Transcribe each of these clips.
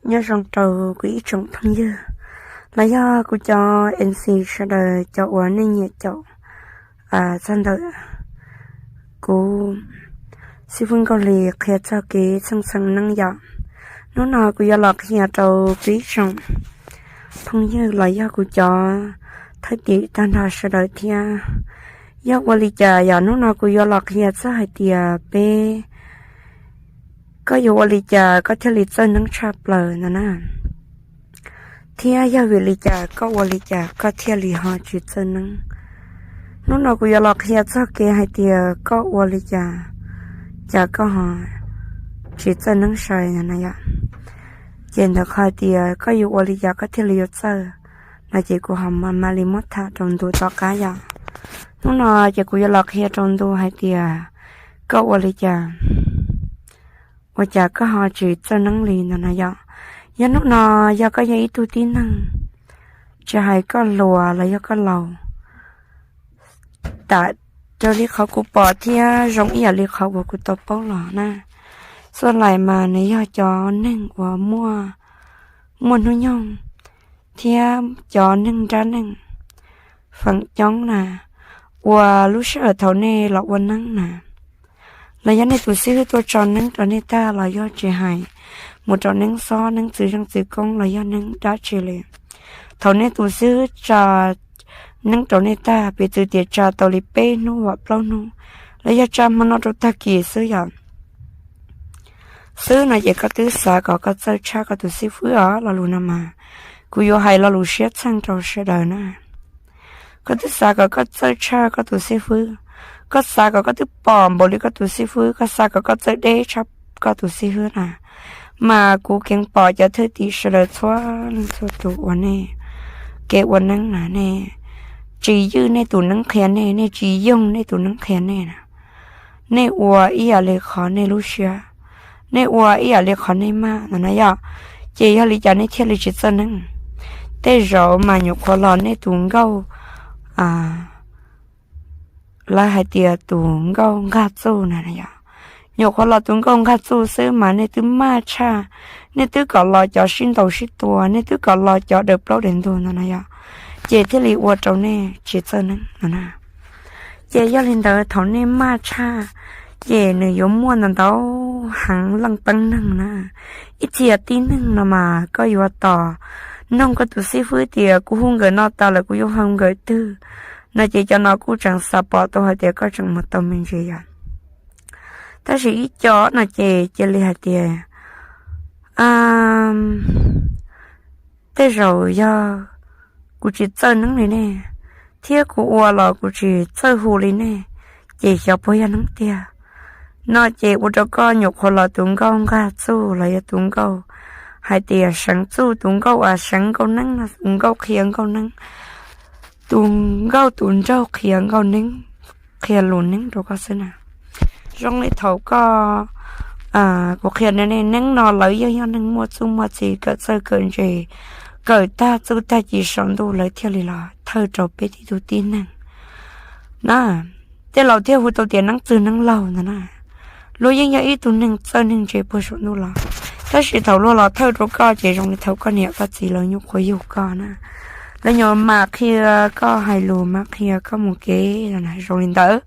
Nyob zoo rau kuv ib tsoom phooj ywg los yog kuv cov N C sawv daws, cov uas nej nyiam caum txog ntawm kuv xib fwb Nkauj Hli qhia txog kev txheej txheem neeb yom. Hnub no kuv yuav los qhia rau kuv ib tsoom phooj ywg los yog kuv cov thwj tim tag nrho sawv daws thiab. Yog ua li cas yom, hnub no kuv yuav los qhia txog hais tias peb, koj yuav ua li cas koj thiaj li txawj neeb tshaj plaws no na, thiab yog vim li cas koj ua li cas koj thiaj li ho tsis txawj neeb. Hnub no kuv yuav los qhia txog kev hais tias koj ua li cas, cas koj ho tsis txawj neeb sai no na yom. Ces ntawm qhov hais tias koj yuav ua li cas koj thiaj li yuav txawj no ces kuv ho mam li muab tham rau ntu tom qab yom. Hnub no ces kuv yuav los qhia rau ntu hais tias koj ua li cas ua cas koj ho tsis txawj neeb li no na yom. Yog hnub no yog koj yog ib tug tib neeg, tsis hais koj hluas los yog koj laus, tam raws li qhov kuv pom thiab zoo ib yam li qhov uas kuv tau paub los na, txoj lais mas nws yog cov neeg uas muaj, muaj hnub nyoog thiab cov neeg nrab neeg feem coob na, uas lub sij hawm thaum nej los ua neeb na, los yog nej tus xib hwb tuaj tso neeb rau nej tag los yog tsis hais mus rau neeb xob, neeb txwv zeej txwv koob los yog neeb dab tsi li, thaum nej tus xib hwb tso neeb rau nej tag, piv txwv tias tso tau li peb hnub los plaub hnub, los yog tso hmo no rau tag kis xwb yom, xwb no ces koj twb xav kom koj txawj tshaj koj tus xib fwb os. Lo lus no mas kuv yuav hais lo lus siab txheej rau sawv daws na. Koj twb xav kom koj txawj tshaj koj tus xib fwb, koj xav kom koj twb pom npaum li koj tus xib fwb, koj xav kom koj txawj deb tshaj koj tus xib fwb na, mas kuv keev pom cov thwj tim sawv daws txhua leej txhua tus uas nej kev ua neeb na, nej tsis ywj nej tus neeb qhia nej, nej tsis yoog nej tus neeb qhia nej na, nej ua ib yam li qhov nej lub siab, nej ua ib yam li qhov nej maj no na yom, ces yog li cas nej thiaj li tsis txawj neeb? Tej zaum mas nyuam qhuav los nej tus nkauj, lawv hais tias tus nkauj nqaj txuj na yom, nyuam qhuav los tus nkauj nqaj txuj xwb mas nej twb maj tshaj, nej twb kom los cov sib ntaus sib tua, nej twb kom los cov daws plaub daws ntug no na yom, ces thiaj li ua rau nej tsis txawj neeb no na. Ces yog li ntawd thaum nej maj tshaj, ces nws yuav muaj ntau ntau heev leej teeb neeg na. Ib txhia tib neeg no mas koj yuav tos noog koj tus xib fwb tias kuv hu nkawm no tas lawm kuv yuav hu nkawm twg no, ces cov no kuj tseem xav pom tau hais tias koj tseem mus tau me ntsis yom. Tab sis ib co no ces cia li hais tias tej zaum yog kuv tsis txawj neeb li nej, thiab kuv ua los kuv tsis txawj hu li nej, ces xyov puas yog neeb tiag no, ces ua rau koj nyuam qhuav los tus nkauj nqaj txuj los yog tus nkauj hais tias seev txuj, tus nkauj uas seev nkauj neeb no, tus nkauj qhia nkauj neeb, tus nkauj tus nraug qhia nkauj neeb, qhia lus neeb rau koj xwb na. Zoo li thaum koj, kuv qhia nej, neeb no lawv yeej yog neeg muaj txuj muaj txi, kawm txawj kawm ntse, kawm tag txuj tag ci saum ntuj lawv thiaj li los thawj rau peb tib tug tib neeg na. Tej laus thiaj hu tau tias neeb txwg neeb laug ntag na. Luag yeej yog ib tug neeg txawj neeg ntse puag saum ntuj los, tab sis thaum luag los thawj rau koj ces zoo li thaum koj niam koj txiv lawv nyuam qhuav yug koj na, lawv nyuam mam qhia koj hais lus, mam qhia koj mus kev no na, zoo li ntawd.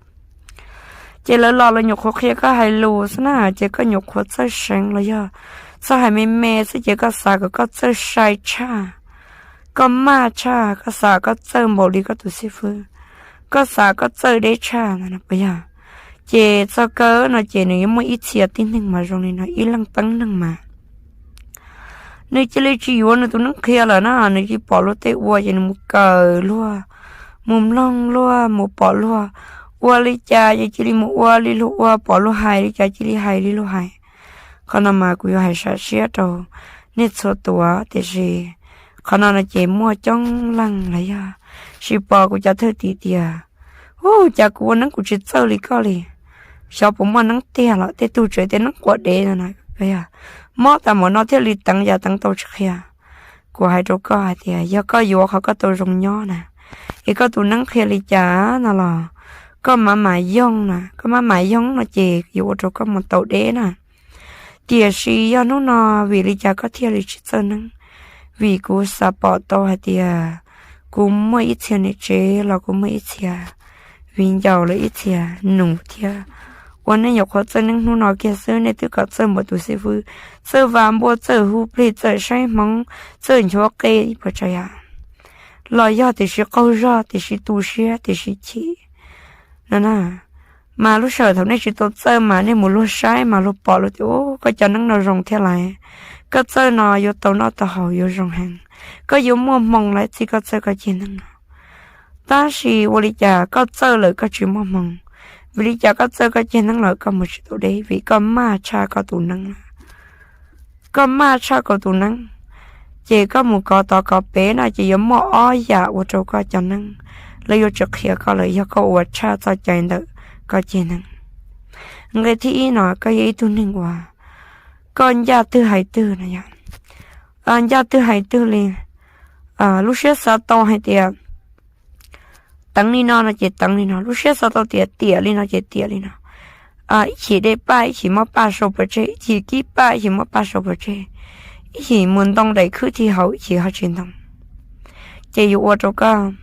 Ces lawv los lawv nyuam qhuav qhia koj hais lus xwb na, ces koj nyuam qhuav txawj seev los yog txawj hais me me xwb, ces koj xav kom koj txawj sai tshaj, koj maj tshaj, koj xav koj txawj npaum li koj tus xib fwb, koj xav koj txawj deb tshaj no puas yog? Ces txoj kawg no ces nws yuav muaj ib txhia tib neeg mas zoo li no, ib leej teeb neeg mas nws cia li tsis yuav nws tus neeb qhia lawm na, nws cia li pom luag tej ua ces nws mus kawm luag, mus mloog luag, mus pom luag ua li cas ces cia li mus ua li luag ua, pom luag hais li cas cia li hais li luag hais. Qhov no mas kuv yuav hais sam siab rau nej txhua tus, tiam sis qhov no no ces muaj coob leej los yog tsis pom kuv cov thwj tim tias, u, cas kuv ua neeb kuv tsis txawj li koj li, xyov puas muaj neeb tiag los tej tug tseem tias neeb quav dev no na, mob tas mus no thiaj li teev, yam teev tau tsis qhia. Kuv hais rau koj hais tias yog koj yuav qhov koj tau zoo nyob na, es koj tus neeb qhia li cas no los koj mam mam yoog na, koj mam mam yoog no ces yuav ua rau koj mus tau deb na. Tiam sis yog hnub no vim li cas koj thiaj li tsis txawj neeb? Vim kuv xav pom tau hais tias kuv muaj ib txhia niam tsev los kuv muaj ib txhia viv ncaus los ib txhia nus thiab, uas nej nyuam qhuav txawj neeb hnub no kiag xwb nej twb kom txawj npaum tus xib fwb, txawj vam npua, txawj hu plig, txawj saib hmoov, txawj nchuav qe puas tsav yam, los yog tiam sis qaug zog, tiam sis tu siab, tiam sis chim no na. Mas lub sij hawm thaum nej tsis tau txawj mas nej mus luag saib mas luag pom luag tias, Ub, koj cov neeb no zoo thiab lawm, koj txawj no yuav tau noj tau haus yuav zoo heev, koj yuav muaj hmoo lawm txij koj txawj koj ceg neeb no. Tab sis ua li cas koj txawj lawm koj tsis muaj hmoo? Vim li cas koj txawj koj ceg neeb lawm koj mus tsis tau deb? Vim koj maj tshaj koj tus neeb lawm. Koj maj tshaj koj tus neeb, ces koj mus kov tod kov pem no ces yuav muaj ob yam ua rau koj cov neeb, lawv yuav tsis qhia koj lawm yog koj ua tshaj txoj cai ntawm koj ceg neeb. Nqe thib ib no, koj yog ib tug neeg uas koj ncaj twg hais twg no yog, ncaj twg hais twg li, lub siab xav tau hais tias teev li no no ces teev li no, lub siab xav tau tias tiam li no ces tiam li no. Ib chim de paj, ib chim muab paj sau pov tseg, ib chim kib paj, ib chim muab paj sau pov tseg, ib chim mus ntoo daim khwb thi haus, ib chim ho tsis ntoo. Ces yuav ua rau koj,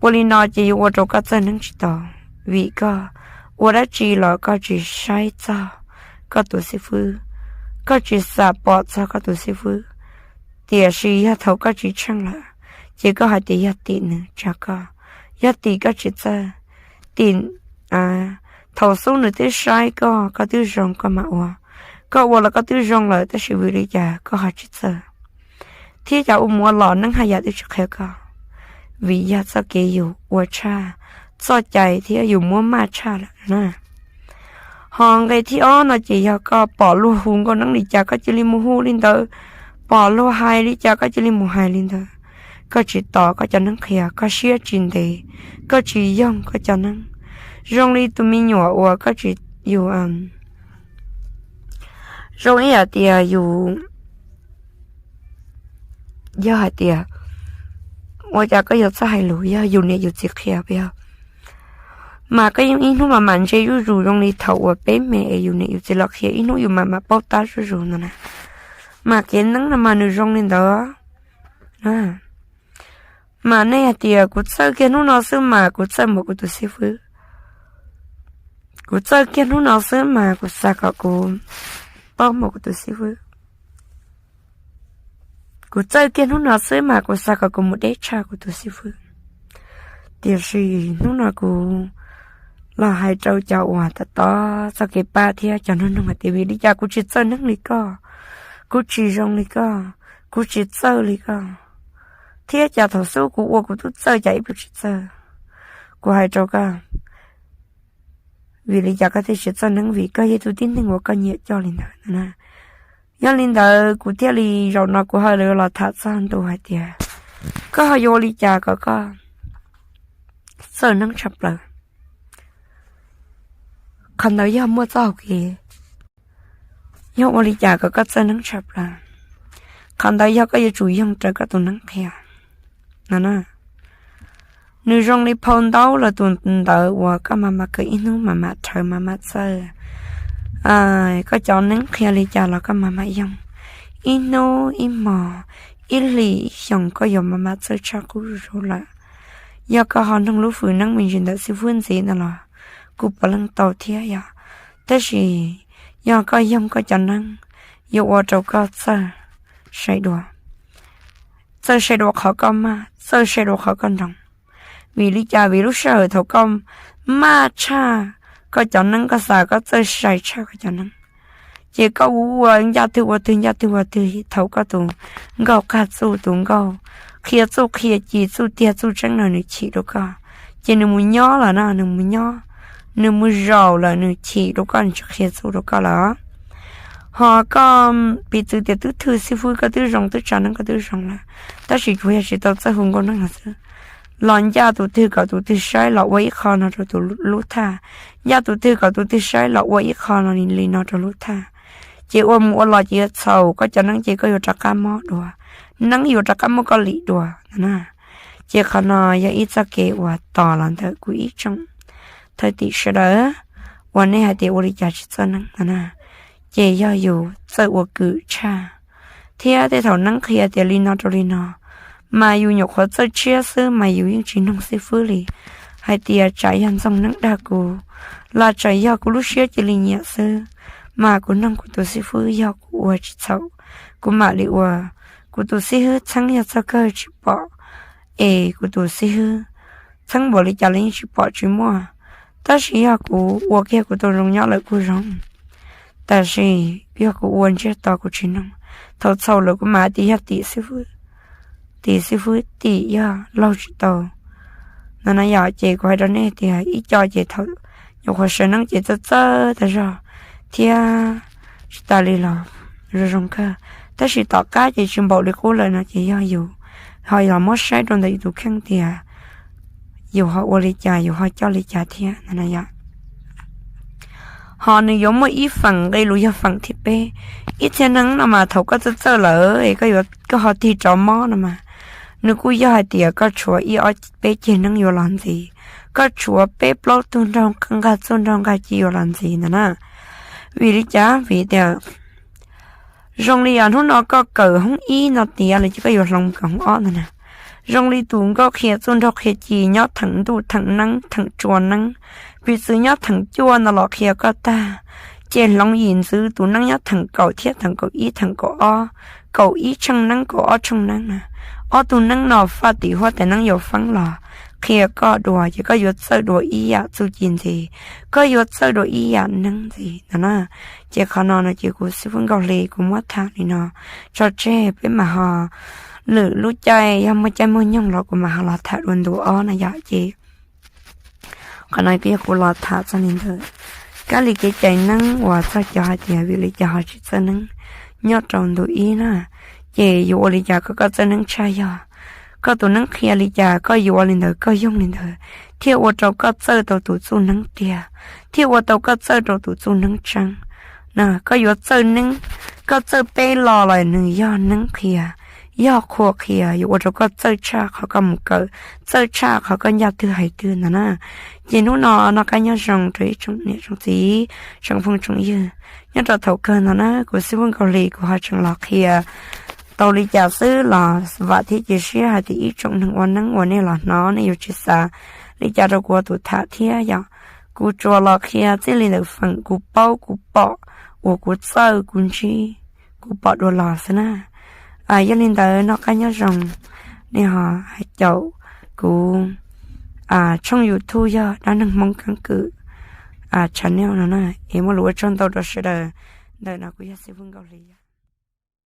ua li no ces yuav ua rau koj txawj neeb tsis tau, vim koj ua dab tsi los koj tsis saib txog koj tus xib fwb, koj tsis xam pom txog koj tus xib fwb. Tiam sis yog thaum koj tsis tsheej lawm, ces koj hais tias yog tim nws tsa koj, yog tim koj tsis txawj, tim thaum xub nws twb saib koj, koj twb zoo koj mam ua, koj ua los koj twb zoo lawm tab sis vim li cas koj ho tsis txawj? Thiab cas ua mus ua los neeb haj yam twb tsis qhia koj? Vim yog txoj kev yus ua tshaj txoj cai thiab yus muab maj tshaj lawm na. Ho nqe thib ob no ces yog koj pom luag hu nkauj neeb li cas koj cia li mus hu li ntawd, pom luag hais li cas koj cia li mus hais li ntawd. Koj tsis tos koj cov neeb qhia, koj siab tsis ntev, koj tsis yoog koj cov neeb. Zoo li tus me nyuam uas koj tsis, yus, zoo ib yam tias yus, yog hais tias, ua cas koj yuav txawj hais lus, yog yus niam yus txiv qhia puas yog? Mas koj yeej ib hnub mas mam ntse zuj zus zoo li thaum uas peb me es yus niam yus txiv los qhia, ib hnub yus mam mam paub tab zuj zus no na. Mas kev neeb no mas nws zoo li ntawd. Mas nej hais tias kuv txawj kiag hnub no xwb mas kuv txawj npaum kuv tus xib fwb. Kuv txawj kiag hnub no xwb mas kuv xav kom kuv paub npaum kuv tus xib fwb. Kuv txawj kiag hnub no xwb mas kuv xav kom kuv mus deb tshaj kuv tus xib fwb. Tiam sis hnub no kuv los hais rau cov uas tom txoj kev pab thiab cov nug noog hais tias vim li cas kuv tsis txawj neeb li koj, kuv tsis zoo li koj, kuv tsis txawj li koj, thiab cas thaum xub kuv ua kuv twb txawj cas ib pliag tsis txawj. Kuv hais rau koj, vim li cas koj thiaj tsis txawj neeb? Vim koj yog tus tib neeg uas koj nyiam coj li ntawd na. Yog li ntawd kuv thiaj li zaum no kuv hais lus los tham txog ntu hais tias koj ho yuav ua li cas kom koj txawj neeb tshaj plaws. Qhov ntawd yog muaj txoj hau kev. Yog ua li cas kom koj txawj neeb tshaj plaws? Qhov ntawd yog koj yuav tsum yoog raws koj tus neeb qhia no na. Nws zoo li phau ntaub los tus ntawv uas koj mam mam kawm ib hnub mam mam rhawv mam mam txawj. Koj cov neeb qhia li cas los koj mam mam yoog. Ib hnub ib hmos, ib hlis ib xyoos koj yuav mam mam txawj tshaj qub zuj zus lawm. Yog koj ho noog lub fwm neeb me ntsis ntawm xib fwb ntxiv no los kuj puav leej tau thiab yom. Tab sis yog koj yoog koj cov neeb, yuav ua rau koj txawj sai dua, txawj sai dua qhov koj maj, txawj sai dua qhov koj nroos. Vim li cas? Vim lub sij hawm thaum koj maj tshaj koj cov neeb, koj xav koj txawj sai tshaj koj cov neeb, ces koj ua ua ncaj twg ua twg, ncaj twg ua twg, thaum koj tus nkauj qaj txuj, tus nkauj qhia txuj qhia ci, txuj tiag txuj tseeb no nws chim rau koj, ces nws mus nyob lawm na, nws mus nyob, nws mus zaum lawm, nws chim rau koj, nws tsis qhia txuj rau koj lawm. Ho koj piv txwv tias twb thwj xib fwb, koj twb zoo, twb tsa neeb koj twb zoo lawm, tab sis tsuas yog tsis tau txawj hu nkauj neeb no xwb, los ncaj tus twg kom tus twg saib los ua ib qho no rau tus lub thaj, ncaj tus twg kom tus twg saib los ua ib qho no li no rau lub thaj, ces ua mus ua los ces yuav txhaum koj cov neeb ces koj yuav rov qab mob dua, neeb yuav rov qab muab koj lim dua no na. Ces qhov no yog ib txoj kev uas tos los ntawm kuv ib tsoom thwj tim sawv daws uas nej hais tias ua li cas tsis txawj neeb no na. ces yog yus txawj ua kwm tshaj. Thiab tej thaum neeb qhia tias li no rau li no, mas yus nyuam qhuav txawj tshiab xwb mas yus yeej tsis noog xib fwb li hais tias tsam yog Ntxoog neeb dag kuv, los tsam yog kuv lub siab cia li nyiam xwb, mas kuv noog kuv tus xib fwb yog kuv ua tsis txhaum, kuv mam li ua. Kuv tus xib hwb txheeb yog txog kawg tsis pom, es kuv tus xib hwb txheeb npaum li cas los yeej tsis pom tsis muaj. Tab sis yog kuv ua kiag kuv tau zoo nyob lawm kuj zoo. Tab sis yog kuv ua ntsiag to kuv tsis noog, thaum txhaum lawm kuv mam hais tias yog tim xib fwb, tim xib fwb tim yog laug tsis tau. No na yom, ces kuv hais rau nej tias ib co ces thaum nyuam qhuav sawv neeb ces txawj txawj tag zog thiab tsis tas li los zoo zoo kawg, tab sis tom qab ces tsis npaum li qub lawm no ces yog yus ho los muab saib rau ntawm yus tus kheej tias yus ho ua li cas yus ho coj li cas thiab no na yom. Ho nws yuav muaj ib feem nqe lus yog feem thib peb. Ib txhia neeb no mas thaum koj txawj txawj lawm es koj yuav, koj ho tig rov mob no mas, nws kuj yog hais tias koj tshuav ib ob peb ceg neeb yuav los ntxiv, koj tshuav peb plaub tug nraug nqaj txuj nraug nqaj ci yuav los ntxiv ntag na. Vim li cas? Vim tias zoo li yog hnub no koj kawm hoob ib no tiav lawm ces koj yuav hloov mus kawm hoob ob ntag na. Zoo li tus nkauj qhia txuj nraug qhia ci nyob theem ntuj theem neeb theem tsua neeb, piv txwv nyob theem cuaj no los qhia koj tag, ces hloov yim ntxwv tus neeb nyob theem kaum thiab theem kaum ib theem kaum ob, kaum ib tsheej neeb kaum ob tsheej neeb na. Ob tug neeb no faj tim huab tais neeb yuav feeb los qhia koj dua ces koj yuav txawj dua ib yam txuj ci ntxiv, koj yuav txawj dua ib yam neeb ntxiv no na. Ces qhov no no ces kuv xib fwb Nkauj Hli kuv muab tham li no tso tseg, peb mam ho lwm lub caij yog muaj caij muaj nyoog los kuv mam ho los tham dua ntu ob na yom. Ces qhov no kuj yog kuv los tham txog li ntawd, kab li kev cai neeb uas txog cov hais tias vim li cas ho tsis txawj neeb nyob rau ntu ib na. Ces yuav ua li cas kom koj txawj neeb tshaj? Yog koj tus neeb qhia li cas koj yuav li ntawd koj yoog li ntawd, thiaj ua rau koj txawj tau tus txuj neeb tiag, thiaj ua tau koj txawj rau tus txuj neeb tseeb. Na koj yuav txawj neeb, koj txawj peb los los nws yog neeb qhia, yog qhua qhia, yuav ua rau koj txawj tshaj qhov koj mus kawm, txawj tshaj qhov koj ncaj twg hais twg ntag na. Ces hnub no noj qab nyob zoo rau ib tsoom niam tsoom txiv, tsoom phooj tsoom ywg. Nyob rau thaum kawg ntawd na kuv xib fwb Nkauj Hli kuv ho tseem los qhia tau li cas xwb los vam thiab cia siab hais tias ib tsoom neeg ua neeb uas nej los hnov nej yuav tsis xav li cas rau kuv ua tus tham thiab yom. Kuv tsuas los qhia txij li ntawm feem kuv paub kuv pom uas kuv txawj kuv ntsib kuv pom dua los xwb na. Yog li ntawd noj qab nyob zoo, nej ho hais caum kuv tshooj YouTube yog Dab Neeg Hmoob Keeb Kwm channel no na, es muaj lus ua tsaug ntau rau sawv daws. Ntawm no kuv yog xib fwb Nkauj Hli.